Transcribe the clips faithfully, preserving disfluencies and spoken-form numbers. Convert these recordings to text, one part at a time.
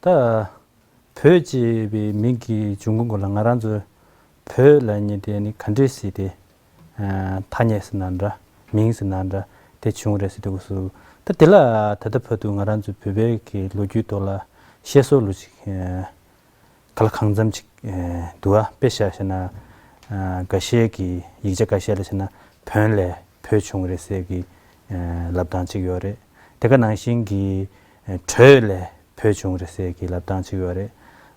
ད་བོད་ཅེས་པའི་མིང་གི་འབྱུང་ཁུངས་སྐོར་ལ་ང་རང་ཚོ་བོད་ལབ་མཁན་དེ་ནི་ག་འདྲས་ཟེར་དེ། ཨ། ཐ་སྙད་ཟེར་ན་འདྲ། མིང་ཟེར་ན་འདྲ། དེ་བྱུང་རེད་ཟེར་དུས་སུ། ད་དེ་ལ་ད་ལྟ་བར་དུ་ང་རང་ཚོ་བོད་པའི་གི་ལོ་རྒྱུས་ཐོག་ལ་བཤད་སྲོལ་ལུགས་ཅིག་ཨ། ག་ལ་གང་འཚམ་ཅིག་ཨ། འདུག་ཨ། དཔེ་བཞག་བྱས་ན། ཨ། འགའ་ཤས་ཀྱི་ཡིག་ཆ་འགའ་ཤས་ལ་བྱས་ན་བོན་ལས་བོད་བྱུང་རེད་ཟེར་གི་ཨ། ལབ་སྟངས་ཅིག་ཡོད་རེད། དེ་ག་ནང་བཞིན་གྱི་ཨ། བྲོས་ལས་བོད་བྱུང་རེད་ཟེར་གྱི་ལབ་སྟངས་ཅིག་ཡོད་རེད།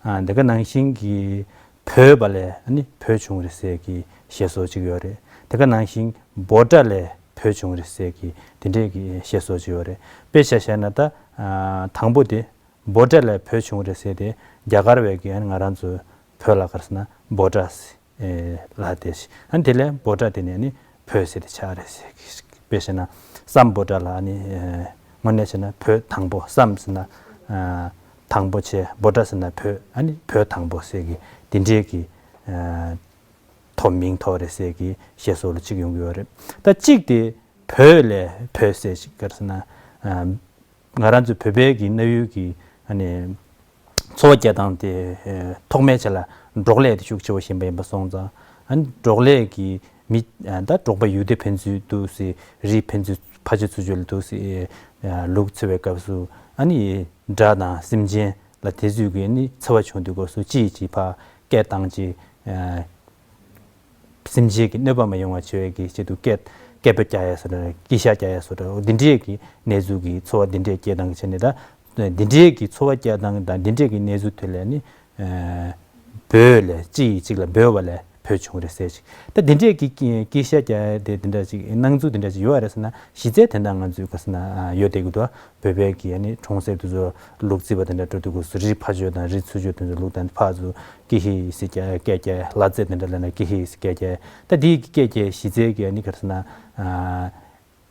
ཨ། དེ་ག་ནང་བཞིན་གྱི་བོས་པ་ལས་ཨ་ནི་བོད་བྱུང་རེད་ཟེར་གྱི་བཤད་སྲོལ་ཅིག་ཡོད་རེད། དེ་ག་ནང་བཞིན་འབོད་སྒྲ་ལས་བོད་བྱུང་རེད་ཟེར་གྱི་དེ་འདྲས་ཀྱི་བཤད་སྲོལ་ཅིག་ཡོད་རེད། དཔེ་ཆ་བཞག་ན་ད། ཨ། དང་པོ་དེ་འབོད་སྒྲ་ལས་བོད་བྱུང་རེད་ཟེར་ཏེ་རྒྱ་གར་བས་ཀྱི་ཨ་ནི་ང་རང་ཚོ་བོད་ལ་ག་རེ་ཟེར་ན་འབོད་སྒྲ་ཟེར། ཨེ། ལབ་དེ་ཞིག་ཨ་ནི་དེ་ལས་འབོད་སྒྲ་དེ་ནས་ནི་བོད་ཟེར་ཏེ་ཆགས་རེད་ཟེར་གི། དཔེ་བཤད་ན་སམ་བྷོ་ཊ་ལ་ནི། ཨེ། དངོས་གནས་བྱས་ན་བོད་དང་པོ། སམ་ཟེར་ན། ཨ། དང་པོ་བྱས། བྷོ་ཊ་ཟེར་ན་བོད། ཨ་ནི་བོད་དང་པོ་ཟེར་གི་དེ་འདྲས་ཀྱི། ཨ། ཐོག་མིང་ཐོགས་རེད་ཟེར་གི་བཤད་སྲོལ་ལ་གཅིག་ཡོང་གི་ཡོད་རེད། ད་གཅིག་དེ་བོད་ལས་བོད་ཟེར་ཞིག་ག་རེ་ཟེར་ན། ཨ། ང་རང་ཚོ་བོད་པའི་གི་གནའ་ཡུལ་གྱི་ཨ་ནི་འཚོ་བ་སྐྱེལ་སྟངས་དེ། ཨ། ཐོག་མའི་ཆ་ལ་འབྲོག་ལས་དེ་ཤུགས་ཆེ་བོ་ཞིག་ཡིན་པ་ཡིན་པ་སོང་ཙང་། ཨ་ནི་འབྲོག་ལས་ཀྱི་མི། ཨ། ད་འབྲོག་པ་ཡུལ་སྡེ་ཕན་ཚུན་འདུག་སེ། རི་ཕན་ཚུན་ཕ་ཆོས་ཚུར་ཕྱོགས་ལ་འདུག་སེ། ཨ། ལུག་འཚོ་བའི་སྐབས་སུ་ཨ་ནི་དགྲ་དང་སེམས་ཅན་ལ་དེ་ཚོས་ཀྱི་ཨ་ནི་འཚེ་བ་བྱུང་དུས་སྐབས་སུ་གཅིག་གིས་གཅིག་ཕར་སྐད་བཏང་གཅིག་ཨ། སེམས་ཅན་གྱི་གནོད་པ་མ་ཡོང་བ་བྱེད་པའི་གི་ཆེད་དུ་སྐད། སྐད་པ་རྒྱག་ཡ་བཟོ་འདྲ། སྐེ་ཤ་རྒྱག་ཡ་བཟོ་འདྲ། འོ་འདི་འདྲས་ཀྱི་གནས་ཚུལ་གྱི་འཚོ་བ་འདི་འདྲས་སྐྱེལ་སྟངས་བྱས་ནས། ད་འདི་འདྲས་ཀྱི་འཚོ་བ་སྐྱེལ་སྟངས་དང་འདི་འདྲས་ཀྱི་གནས་ཚུལ་དེ་ལ་ནི། ཨ། བོས་ལས། གཅིག་གིས་གཅིག་ལ་བོས་པ་ལས་བོད་བྱུང་རེད་ཟེར་ཅིག་ད་འདི་འདྲས་ཀྱི་སྐེ་ཤ་རྒྱག་ཡ་དེ་འདི་འདྲ་ཅིག་སྣང་ཚུལ་འདི་འདྲ་ཅིག་ཡོད་རེད་ཟེར་ན། གཞི་རྩའི་དོན་དག་ང་ཚོའི་ག་རེ་ཟེར་ན། ཨ། ཡོད་བསྡད་ཀྱི་འདུག་བོད་པའི་གི་ཨ་ནི་གྲོང་གསེབ་དེ་ཚོ་ལུག་རྫི་བ་དེ་འདྲ་འགྲོ་དུས་སྐབས་སུ་རི་ཕར་ཕྱོགས་དང་རི་ཚུར་ཕྱོགས་དེ་ཚོ་ལུག་དང་ཕར་ཚུར་ཀི་ཧི་ཟེར་སྐད་རྒྱག། ལ་རྫས་དེ་འདྲ་ལབ་ན་ཀི་ཧི་ཟེར་སྐད་རྒྱག་ད་དེའི་གི་སྐད་རྒྱག་གཞི་རྩའི་གི་ཨ་ནི་ག་རེ་ཟེར་ན། ཨ།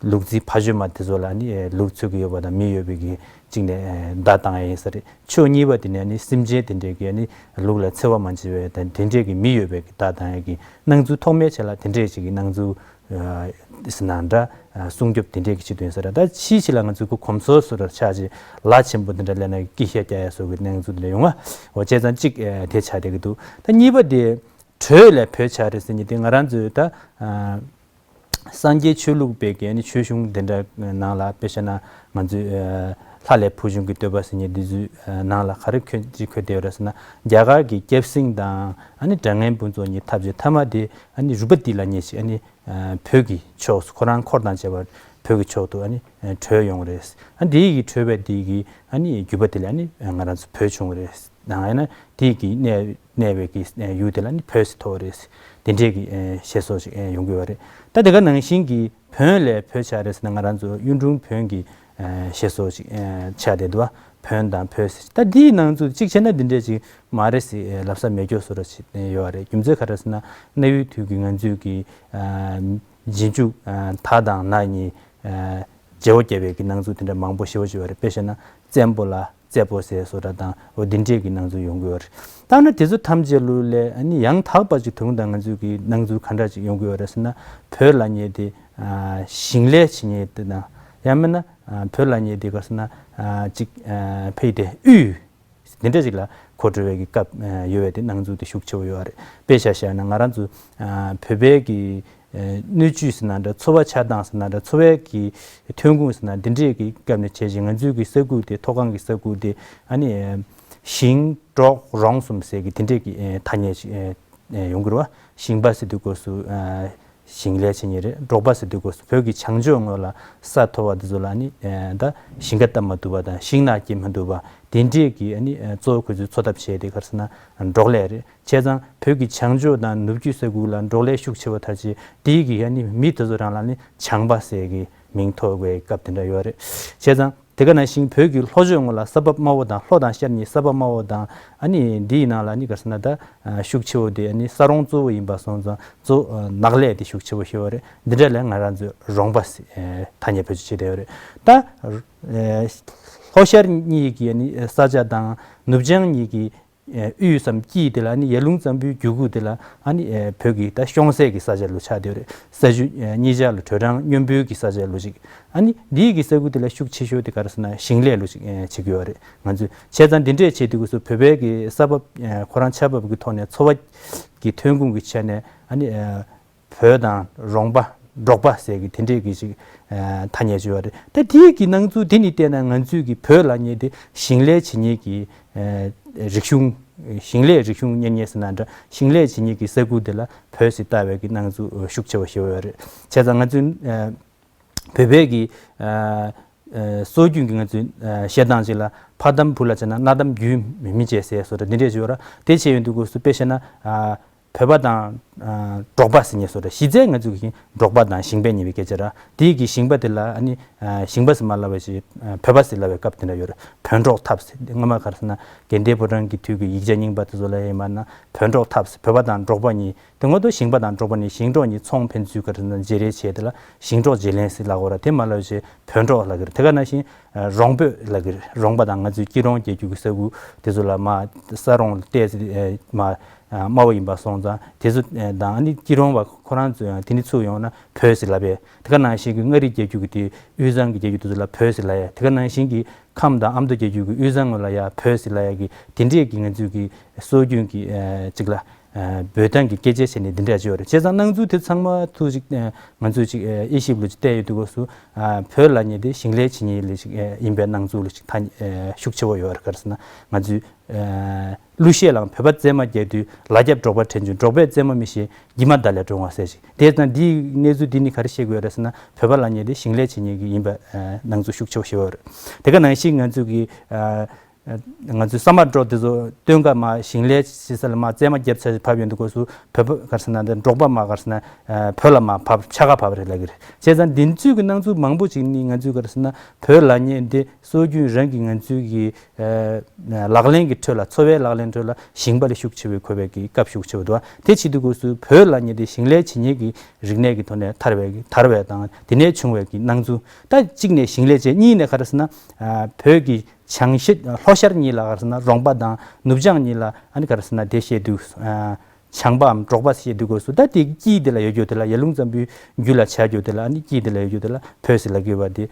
ལུག་རྫི་ཕར་ཕྱོགས་མ་དེ་ཚོ་ལ་ཨ་ནི། ཨེ། ལུག་འཚོ་གི་ཡོད་པ་དང་མི་ཡོད་པའི་གི་གཅིག་ནས། ཨེ། བརྡ་བཏང་ཡ་ཡིན་ས་རེད། ཕྱོགས་གཉིས་པ་དེ་ནས་ཨ་ནི་སེམས་ཅན་དེ་འདྲས་ཀྱི་ཨ་ནི་ལུག་ལ་འཚེ་བ་མ་བྱེད་པའི་དང་དེ་འདྲས་ཀྱི་མི་ཡོད་པའི་གི་བརྡ་བཏང་ཡ་གི་སྣང་ཚུལ། ཐོག་མའི་ཆ་ལ་དེ་འདྲས་ཅིག་གི་སྣང་ཚུལ། ཨ། ཟེར་ན་འདྲ། ཨ། སྲུང་སྐྱོབ་དེ་འདྲས་ཀྱི་ཆེད་དུ་ཡིན་ས་རེད། ད་ཕྱིའི་ཆ་ལ་ང་ཚོའི་གོམས་སྲོལ་བཟོ་འདྲ་ཆགས་ཅིག་ལ་ཆེན་པོ་དེ་འདྲ་ལབ་ན་ཀི་ཤ་རྒྱག་ཡ་སོགས་ཀྱི་སྣང་ཚུལ་དེ་འདྲ་ཡོང་བ། འོ་བྱས་ཙང་གཅིག་ཨེ། དེ་ཆགས་བསྡད་ཀྱི་འདུག་ད་གཉིས་པ་དེ་བྲོས་ལས་བོད་ཆགས་རེད་ཟེར་མཁན་དེ་ང་རང་ཚོའི་ད། ཨ། སངས་རྒྱས་ཆོས་ལུགས་པའི་གི་ཨ་ནི་ཆོས་གཞུང་དེ་འདྲ་ནང་ལ། དཔེ་བཤད་ན་ང་ཚོའི། ཨ། ལྷ་ལས་ཕུལ་བྱུང་གི་བསྟོད་པ་ཟེར་མཁན་དེ་ཚོའི། ཨ། ནང་ལ་ག་རེ་འཁོད་ཅིག་འཁོད་བསྡད་ཡོད་རེད་ཟེར་ན། རྒྱ་གར་གྱི་སྐྱབས་སེང་དང་ཨ་ནི་དགྲ་ངན་ཕུན་ཚོགས་གཉིས་འཐབ་རྗེས་མཐའ་མ་དེ་ཨ་ནི་རུ་པ་ཏི་ལབ་མཁན་ཞིག་ཨ་ནི། ཨ། བོད་ཀྱི་ཕྱོགས་སུ། ཁོ་རང་འཁོར་དང་བཅས་པ་བོད་ཀྱི་ཕྱོགས་སུ་ཨ་ནི། ཨ། བྲོས་ཡོང་རེད། ཨ། འདི་ཡི་གི་བྲོས་པའི་འདི་ཡི་གི་ཨ་ནི་རྒྱུད་པ་དེ་ལ་ཨ་ནི། ཨ། ང་རང་ཚོ་བོད་བྱུང་རེད། ནང་ཡང་ན་དེ་གི་གནས། གནས་པའི་གི་ཡུལ་དེ་ལ་ནི་བོད་ཟེར་ཐོགས་རེད། དེ་འདྲས་ཀྱི་བཤད་སྲོལ་ཞིག་ཡོང་གི་ཡོད་རེད། ད་དེ་ག་ནང་བཞིན་གྱི་བོན་ལས་བོད་ཆགས་རེད་ཟེར་ན། ང་རང་ཚོ་གཡུང་དྲུང་བོན་གྱི་བཤད་སྲོལ་ཞིག་ཆགས་བསྡད་འདུག་བ། བོན་དང་བོད་ཟེར། ད་འདིའི་ནང་ཚུད་གཅིག་བྱས་ན་འདི་འདྲས་ཅིག་མ་རེད་ཟེར་ལབ་ས་མེད་སྐྱོ་བཟོ་འདྲ་ཞིག་ཡོད་རེད། རྒྱུ་མཚན་ག་རེ་ཟེར་ན། གནའ་བོའི་དུས་ཀྱི་ང་ཚོའི་གི་རྗེས་འཇུག་དར་དང་ནག་གཉིས་བརྗེ་བོ་བརྒྱབ་པའི་གི་སྣང་ཚུལ་དེ་འདྲ་མང་པོ་ཞེ་པོ་ཅིག་ཡོད་རེད། དཔེ་བཤད་ན་བཙན་པོ་ལ་རྩེ་པོ་ཟེར་བཟོ་འདྲ་དང་། འོ་འདི་འདྲས་ཀྱི་སྣང་ཚུལ་ཡོང་གི་ཡོད་རེད། ད་ནི་དེ་ཚོ་ཐམས་ཅད་ལུ་ལས་ཨ་ནི་ཡང་དག་པ་ཅིག་དོན་དང་ང་ཚོའི་གི་སྣང་ཚུལ་ག་འདྲ་ཅིག་ཡོང་གི་ཡོད་རེད་ཟེར་ན། བོད་ལབ་མཁན་དེ་ཨ་ཞིང་ལས་བྱེད་མཁན་དེ་དང་། ཡང་མིན་ན་ཨ་བོད་ལབ་མཁན་དེ་ག་རེ་ཟེར་ན། ཨ་ཅིག་ཨ་ཕ་གི་དེ་དབུས་འདི་འདྲ་ཅིག་ལ་གོ་འགྲོ་བའི་གི་སྐབས་ཨ་ཡོད་པའི་དེ་སྣང་ཚུལ་དེ་ཤུགས་ཆེ་བོ་ཡོད་རེད། དཔེ་ཆ་བཞག་ན་ང་རང་ཚོ་ཨ་བོད་པའི་གི་ཨ་སྣོད་བཅུད་ཟེར་ན་འདྲ། འཚོ་བ་ཆགས་སྟངས་ཟེར་ན་འདྲ། འཚོ་བའི་གི་ཐོན་ཁུངས་ཟེར་ན་འདི་འདྲས་ཀྱི་སྐབས་ནས་བྱས་ཤིང་། ང་ཚོའི་གི་ས་ཁུལ་དེ། མཐོ་སྒང་གི་ས་ཁུལ་དེ་ཨ་ནི་ཨ་ཞིང་འབྲོག་རོང་གསུམ་ཟེར་གི་དེ་འདྲས་ཀྱི་ཨ་ཐ་སྙད་ཅིག་ཨ་ཡོང་གི་རེད་བ། ཞིང་པ་ཟེར་དུས་སྐབས་སུ་ཨ་ཞིང་ལས་བྱེད་མཁན་རེད། འབྲོག་པ་ཟེར་དུས་སྐབས་སུ་བོད་ཀྱི་བྱང་ཕྱོགས་ངོས་ལ་ས་མཐོ་བ་འདི་ཚོ་ལ་ནི་ཨ་ད་ཞིང་ཁ་བཏབ་མ་ཐུབ་པ་དང་ཞིང་ནགས་སྐྱེ་མ་ཐུབ་པ་དེ་འདྲས་ཀྱི་ཨ་ནི་ཨ་གཙོ་བོ་ཁོ་ཚོའི་འཚོ་ཐབས་བྱས་དེ་ག་རེ་ཟེར་ན་འབྲོག་ལས་རེད། བྱས་ཙང་བོད་ཀྱི་བྱང་ཕྱོགས་དང་ནུབ་རྒྱུད་ས་ཁུལ་ལ་འབྲོག་ལས་ཤུགས་ཆེ་བ་ཐལ་ཆེ། དེའི་གི་ཨ་ནི་མི་དེ་ཚོ་རང་ལ་ནི་བྱང་པ་ཟེར་གི་མིང་ཐོགས་པའི་སྐབས་དེ་འདྲ་ཡོད་རེད། བྱས་ཙང་དེ་ག་ནང་བཞིན་བོད་ཀྱི་ལྷོ་ཕྱོགས་ངོས་ལ་ས་བབ་དམའ་བོ་དང་། ལྷོ་དང་ཤར་གཉིས་ས་བབ་དམའ་བོ་དང་། ཨ་ནི་འདིའི་ནང་ལ་ནི་ག་རེ་ཟེར་ན་ད་ཨ་ཤུགས་ཆེ་བོ་དེ་ཨ་ནི་ས་རོང་གཙོ་བོ་ཡིན་པ་སོང་ཙང་གཙོ་ཨ་ནགས་ལས་དེ་ཤུགས་ཆེ་བོ་ཤོར་བ་རེད། འདི་འདྲ་ལས་ང་རང་ཚོས་རོང་པ་ཟེར་ཨ་ཐ་སྙད་བེད་སྤྱོད་བྱེད་བསྡད་ཡོད་རེད། ད་ཨ་ལྷོ་ཤར་གཉིས་ཀྱི་ཨ་ནི་ས་ཆ་དང་ནུབ་བྱང་གཉིས་ཀྱི་ དབུས་སམ་དཀྱིལ་དེ་ལ་ཨ་ནི་ཡར་ཀླུང་གཙང་པོའི་རྒྱུད་གུག་དེ་ལ་ཨ་ནི་བོད་ཀྱི་ད་ཤོང་སའི་གི་ས་ཆ་ལུ་ཆགས་བསྡད་ཡོད་རེད། ས་ཆུ་གཉིས་ཆར་ལ་དྲོད་གྲང་སྙོམས་པོའི་གི་ས་ཆ་ལུ་ཅིག་ཨ་ནི་འདིའི་གི་ས་ཁུལ་དེ་ལ་ཤུགས་ཆེ་ཤོས་དེ་ག་རེ་ཟེར་ན་ཞིང་ལས་ལུ་ཅིག་བྱེད་ཀྱི་ཡོད་རེད། ང་ཚོས་བྱས་ཙང་འདི་འདྲས་བྱེད་དུས་སྐབས་སུ་བོད་པའི་གི་ས་བབ་ཁོ་རང་ཆ་བབ་ཀྱི་ཐོག་ནས་འཚོ་བ་གི་ཐོན་ཁུངས་ཀྱི་ཆ་ནས་ཨ་ནི། བོད་དང་རོང་པ་འབྲོག་པ་ཟེར་གི་དེ་འདྲས་ཀྱི་ཅིག་ཐ་སྙད་ཅིག་ཡོད་རེད། ད་དེའི་གི་སྣང་ཚུལ་དེ་ནི་བལྟས་ན་ང་ཚོས་གི་བོད་ལབ་མཁན་དེ་ཞིང་ལས་བྱེད་མཁན་གྱི་རིག་གཞུང་། ཞིང་ལས་རིག་གཞུང་གཉེར་མཁན་ཟེར་ན་འདྲ། ཞིང་ལས་བྱེད་མཁན་གྱི་ས་ཁུལ་དེ་ལ་བོད་ཟེར་བཏགས་པའི་གི་སྣང་ཚུལ་ཤུགས་ཆེ་བ་ཞིག་ཡོད་རེད། བྱས་ཙང་ང་ཚོས་བོད་པའི་གི་སྲོལ་རྒྱུན་གྱི་ང་ཚོའི་བཤད་སྟངས་ཅིག་ལ་ཕ་དམ་བུ་ལ་བྱས་ན་མནའ་དམ་རྒྱུད་མི་མི་བྱེད་ཟེར་སོགས་འདི་འདྲས་ཅིག་ཡོད་ར། དེ་བྱས་ཡོང་དུས་སྐབས་སུ་དཔེ་བཤད་ན། བོད་པ་དང་འབྲོག་པ་ཟེར་མཁན་སོགས་རེད། གཞི་རྩའི་ང་ཚོས་ཀྱི་འབྲོག་པ་དང་ཞིང་པའི་གཉིས་པའི་སྐད་ཆ་ར། དེའི་གི་ཞིང་པ་དེ་ལ་ཨ་ནི་ཞིང་པ་ཟེར་མ་ལབ་པ་ཞིག་བོད་པ་ཟེར་ལབ་པའི་སྐབས་དེ་འདྲ་ཡོད་རེད། བོད་འབྲོག་འཐབ་ཟེར་སྔོན་མ་ག་རེ་ཟེར་ན་དགའ་ལྡན་ཕོ་བྲང་གི་དུས་ཀྱི་ཡིག་ཆ་རྙིང་པ་དེ་ཚོ་ལ་ཡིན་པ་ན་བོད་འབྲོག་འཐབ་ཟེར་བོད་པ་དང་འབྲོག་པ་གཉིས། དེ་སྔོན་དུ་ཞིང་པ་དང་འབྲོག་པ་གཉིས་ཞིང་འབྲོག་གཉིས་ཚོང་ཕན་ཚུན་ག་རེ་ཟེར་ན་བརྗེ་རེས་བྱས་དེ་ལ་ཞིང་འབྲོག་བརྗེ་ལེན་ཟེར་ལབ་དགོས་ར། དེ་མ་ལབ་ཞེས་བོད་འབྲོག་ལབ་ཀྱི་རེད། དེ་ག་ནང་བཞིན་རོང་བོད་ལབ་ཀྱི་རེད། རོང་པ་དང་ང་ཚོའི་སྐྱིད་རོང་རྒྱལ་རྒྱུད་ཀྱི་ས་ཁུལ་དེ་ཚོ་ལ་མ་ས་རོང་ལ་བལྟས་ཚེ་མ་དམའ་བ་ཡིན་པ་སོང་ཙང་དེ་ཚོ་དང་ཨ་ནི་སྐྱིད་རོང་བ་ཁོ་རང་ཚོ་ཡང་དེ་ནི་ཚུར་ཡོང་ན་བོད་ཟེར་ལབ་པས། དེ་ག་ནང་བཞིན་གྱི་མངའ་རིས་རྒྱལ་རྒྱུད་ཀྱི་དེ་དབུས་གཙང་གི་རྒྱལ་རྒྱུད་དེ་ཚོ་ལ་བོད་ཟེར་ལབ་ཡ། དེ་ག་ནང་བཞིན་གྱི་ཁམས་དང་ཨ་མདོ་རྒྱལ་རྒྱུད་ཀྱི་དབུས་གཙང་ངོས་ལ་ཡ་བོད་ཟེར་ལབ་ཡ་གི་དེ་འདྲས་ཀྱི་ང་ཚོའི་གི་སྲོལ་རྒྱུན་གྱི་ཅིག་ལ། བོད་དོན་གྱི་སྐད་ཆ་བྱས་ནས་འདི་འདྲ་བྱས་ཡོད་རེད། བྱས་ཙང་སྣང་ཚུལ་དེ་ཚང་མ་ཐུག་ཅིག་ང་ཚོས་ཅིག་དབྱེ་ཞིབ་ལ་ཅིག་བལྟས་ཡོད་དུས་སྐབས་སུ་བོད་ལབ་མཁན་དེ་ཞིང་ལས་བྱེད་མཁན་ལ་ཅིག་ཡིན་པའི་སྣང་ཚུལ་ལ་ཅིག་ཐ་ཤུགས་ཆེ་བོ་ཡོད་རེད། ག་རེ་ཟེར་ན་ང་ཚོས་གླུ་གཞས་ལའང་བོད་པ་རྩེད་མ་རྒྱག་དུས་ལ་རྒྱབ་འབྲོག་པ་དྲན་བྱུང་། འབྲོག་པས་རྩེད་མ་མི་ཤེས་གྱིས་མ་ད་ལས་འགྲོ་འོང་ཟེར་ཞིག་དེ་ཙང་འདིའི་གནས་ཚུལ་འདི་ནི་ག་རེ་བཤད་དགོས་རེད་ཟེར་ན་བོད་པ་ལབ་མཁན་དེ་ཞིང་ལས་བྱེད་མཁན་གྱི་ཡིན་པའི་སྣང་ཚུལ་ཤུགས་ཆེ་བོ་ཞིག་ཡོད་རེད། དེ་ག་ནང་བཞིན་ང་ཚོས་ཀྱི། ང་ཚོའི་ས་མ་འབྲོག་དེ་ཚོ་སྟོན་ཀ་མ་ཞིང་ལས་བྱེད་ས་ལ་མ་རྩེད་མ་རྒྱབ་ཚར་ཕབ་ཡོང་དུས་སྐབས་སུ་བོད་པ་ག་རེ་ཟེར་ན་འདི་འབྲོག་པ་མ་ག་རེ་ཟེར་ན་བོད་ལ་མ་ཕབ་ཆ་ག་ཕབ་རེད་ལབ་ཀྱི་རེད། བྱས་ཙང་འདི་ཚོའི་གི་སྣང་ཚུལ་མང་པོ་ཅིག་ནི་ང་ཚོས་ག་རེ་ཟེར་ན་བོད་ལབ་མཁན་འདི་སྲོལ་རྒྱུན་རང་གི་ང་ཚོའི་གི་ལག་ལེན་གྱི་ཁྲོད་ལ་འཚོ་བའི་ལག་ལེན་ཁྲོད་ལ་ཞིང་པ་ལ་ཤུགས་ཆེ་བའི་མཁོ་བའི་གི་སྐབས་ཤུགས་ཆེ་བ་འདུག་དེ་བྱེད་དུས་སྐབས་སུ་བོད་ལབ་མཁན་འདི་ཞིང་ལས་བྱེད་མཁན་གྱི་རིག་གནས་ཀྱི་ཐོག་ནས་དར་བའི་གི་དར་བའི་དང་དེ་ནས་བྱུང་བའི་གི་སྣང་ཚུལ། ད་གཅིག་ནས་ཞིང་ལས་བྱེད་གཉིས་ནས་ག་རེ་ཟེར་ན་བོད་ཀྱི། བྱང་ཤར་ལྷོ་ཤར་གཉིས་ལ་ག་རེ་ཟེར་ན་རོང་པ་དང་ནུབ་བྱང་གཉིས་ལ་ཨ་ནི་ག་རེ་ཟེར་ན་དེ་བཤད་དུས། བྱང་པའམ་འབྲོག་པ་བཤད་དུས་སྐབས་སུ་ད་དེ་དཀྱིལ་དེ་ལ་ཡོད་རྒྱུ་དེ་ལ་ཡར་ཀླུང་གཙང་པོའི་རྒྱུད་ལ་ཆགས་རྒྱུ་དེ་ལ་ཨ་ནི་དཀྱིལ་དེ་ལ་ཡོད་རྒྱུ་དེ་ལ་བོད་ཟེར་ལབ་ཀྱི་ཡོད་པ་དེ།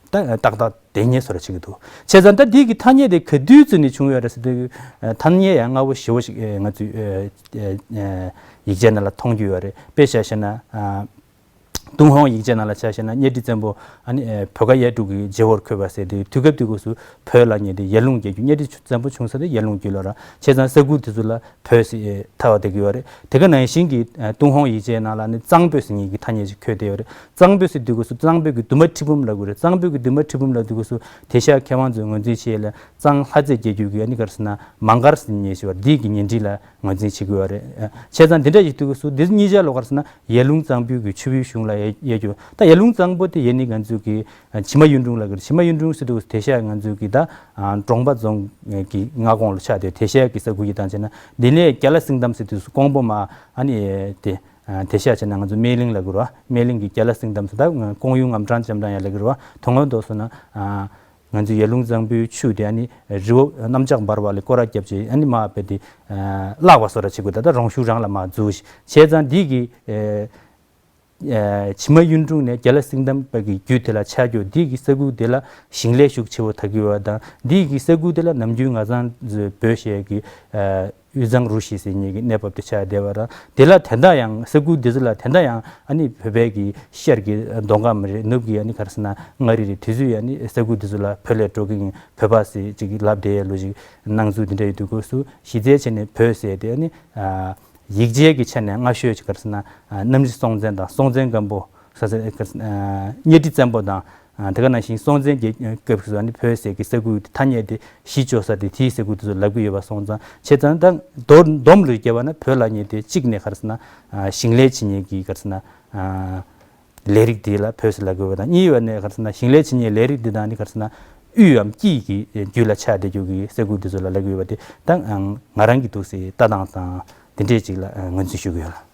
ད་ཏག་ཏག་དེ་ཉེ་སོ་ར་བྱེད་ཀྱི་འདུག་བྱས་ཙང་ད་དེ་གི་ཐ་སྙད་དེ་ག་དུས་ཚོད་ནས་བྱུང་ཡོད་རེད་ཟེར་དུས་ཐ་སྙད་ཡང་སྔ་བོ་ཞེ་བོ་ཞིག་ང་ཚོས་ཡིག་ཆའི་ནང་ལ་མཐོང་རྒྱུ་ཡོད་རེད། དཔེ་བཞག་བཤད་ན། ཏུན་ཧོང་ཡིག་ཆའི་ནང་ལ་ཆ་བཞག་ན་གཉའ་ཁྲི་བཙན་པོ་ཨ་ནི་བོད་ཁ་ཡ་དྲུག་གི་རྗེ་བོར་འཁོད་པ་ཟེར་དུས་དུས་སྐབས་དེ་སྐབས་སུ་བོད་ལབ་མཁན་དེ་ཡར་ཀླུང་རྒྱལ་རྒྱུད། གཉའ་ཁྲི་བཙན་པོ་བྱུང་ས་དེ་ཡར་ཀླུང་རྒྱུད་ལ་ར། བྱས་ཙང་ས་ཁུལ་དེ་ཚོ་ལ་བོད་ཟེར་ཐ་བ་དེ་གི་ཡོད་རེད། དེ་ག་ནང་བཞིན་གྱི་ཏུན་ཧོང་ཡིག་ཆའི་ནང་ལ་ནི་གཙང་པོ་ཟེར་མཁན་གྱི་ཐ་སྙད་ཅིག་འཁོད་བསྡད་ཡོད་རེད། གཙང་པོ་ཟེར་དུས་སྐབས་སུ་གཙང་པོ་གི་འདུན་མ་ཁྲི་འབུམ་ལབ་དགོས་རེད། གཙང་པོ་གི་འདུན་མ་ཁྲི་འབུམ་ལབ་དུས་སྐབས་སུ་དེ་ཤ་མཁས་དབང་ཚོས་ངོས་འཛིན་བྱས་ལ་གཙང་ལྷ་རྩེ་རྒྱལ་རྒྱུད་ཀྱི་ཨ་ནི་ག་རེ་ཟེར་ན་མང་སྒར་ཟེར་མཁན་ཞིག་བར་འདི་གི་ཉེ་འཁྲིས་ལ། ངོས་འཛིན་བྱེད་དགོས་པ་རེད། བྱས་ཙང་འདི་འདྲ་ཞིག་དུས་སྐབས་སུ་འདི་གཉིས་ཆ་ལོ་ག་རེ་ཟེར་ན་ཡར་ཀླུང་གཙང་པོའི་གི་ཆུ་བོའི་གཞུང་ལ་ཡལ་ཡལ་རྒྱུ། ད་ཡར་ཀླུང་གཙང་པོ་དེ་ཡེ་ནི་ང་ཚོའི་གི་བྱེ་མ་གཡུང་དྲུང་ལ་གི་བྱེ་མ་གཡུང་དྲུང་ཟེར་དུས་དེ་ཤ་ང་ཚོའི་གི་ད་གྲོང་པ་རྫོང་གི་མངའ་ཁོངས་ལ་ཆགས་ཏེ་དེ་ཤ་གི་ས་ཁུལ་གྱི་དང་བྱས་ན་འདི་ནས་རྒྱ་ལ་སེང་གདམ་ཟེར་དུས་སུ་ཀོང་པོ་མ་ཨ་ནི་དེ་དེ་ཤ་བྱས་ན་ང་ཚོ་སྨན་གླིང་ལ་གི་རོ། སྨན་གླིང་གི་རྒྱ་ལ་སེང་གདམ་ཟེར་ད་ཀོང་ཡུལ་ངམ་གྲངས་འཇམ་གྲངས་ཡ་ལ་གི་རོ། དོ་སྔོན་དུ་སོང་ན། ང་ཚོའི་ཡར་ཀླུང་གཙང་པོའི་ཆུ་དེ་ཨ་ནི་རི་བོ་གནམ་ལྕགས་འབར་བ་ལས་སྐོར་ར་བརྒྱབ་ཅིག་ཨ་ནི་མ་དཔེ་དེ་བརླག་པ་སོགས་ར་བྱེད་དགོས། ད་ལྟ་རོང་ཤུག་རང་ལ་མ་འཛུལ་ཞིག་བྱས་ཙང་འདི་གི་བྱེ་མ་གཡུང་དྲུང་ནས་རྒྱ་ལ་སེང་གདམ་པ་གི་རྒྱུད་དེ་ལ་ཆགས་རྒྱུ་འདི་གི་ས་ཁུལ་དེ་ལ་ཞིང་ལས་ཤུགས་ཆེ་བོ་ད་གི་ཡོད་པ་དང་འདི་གི་ས་ཁུལ་དེ་ལ་ནམ་རྒྱུན་ང་ཚང་ཚོའི་བོད་ཞེས་ཀྱི། དབུས་གཙང་རུ་བཞི་ཟེར་མཁན་གྱི་གནས་བབ་དེ་ཆགས་བསྡད་པ་ར། དེ་ལ་དེ་འདྲ་ཡང་ས་ཁུལ་འདི་ཚོ་ལ་དེ་འདྲ་ཡང་ཨ་ནི་བོད་པའི་གི་ཤར་གྱི་མདོ་ཁམས་རེད། ནུབ་ཀྱི་ཨ་ནི་ག་རེ་ཟེར་ན་མངའ་རིས་རེད། དེ་ཚོས་ཨ་ནི་ས་ཁུལ་འདི་ཚོ་ལ་བོད་ལས་འགྲོ་གི་ཡིན་བོད་པ་ཟེར་ཅིག་ལབ་བསྡད་ཡ་ལོ་ཅིག་སྣང་ཚུལ་འདི་འདྲ་ཡོད་དུས་སྐབས་སུ་གཞི་རྩའི་ཆ་ནས་བོད་ཟེར་དེ་ཨ་ནི་ཡིག་ཆའི་གི་ཆ་ནས་སྔ་ཤོས་ཅིག་ག་རེ་ཟེར་ན་གནམ་རི་སྲོང་བཙན་དང་སྲོང་བཙན་སྒམ་པོ། ས་ས་ག་རེ་ཟེར་ན་གཉའ་ཁྲི་བཙན་པོ་དང་། དེ་ག་ནང་བཞིན་སྲོང་བཙན་གྱི་སྐབས་སུ་ཨ་ནི་བོད་ཟེར་གྱི་ས་ཁུལ་དེ་ཐ་སྙད་དེ་གཞི་བཅོལ་ས་དེ་དེའི་ས་ཁུལ་དེ་ཚོ་ལབ་ཀྱི་ཡོད་པ་སོང་ཙང་བྱས་ཙང་ད་མདོར་བསྡོམས་ལ་བརྒྱབ་པ་ན་བོད་ལབ་མཁན་དེ་གཅིག་ནས་ག་རེ་ཟེར་ན་ཞིང་ལས་བྱེད་མཁན་གྱི་ག་རེ་ཟེར་ན་ལས་རིགས་དེ་ལ་བོད་ཟེར་ལབ་ཀྱི་ཡོད་པ་དང་། གཉིས་པ་ནས་ག་རེ་ཟེར་ན་ཞིང་ལས་བྱེད་མཁན་ལས་རིགས་དེ་དང་ནི་ག་རེ་ཟེར་ན་དབུས་འམ་དཀྱིལ་གྱི་རྒྱུད་ལ་ཆགས་བསྡད་རྒྱུ་གི་ས་ཁུལ་དེ་ཚོ་ལ་ལབ་ཀྱི་ཡོད་པ་དེ་ད་ང་རང་གི་འདུག་སེ་ལྟ་སྟངས་དང་དེ་འདྲས་ཅིག་ལ་ངོས་འཛིན་ཞུ་གི་ཡོད་ལ།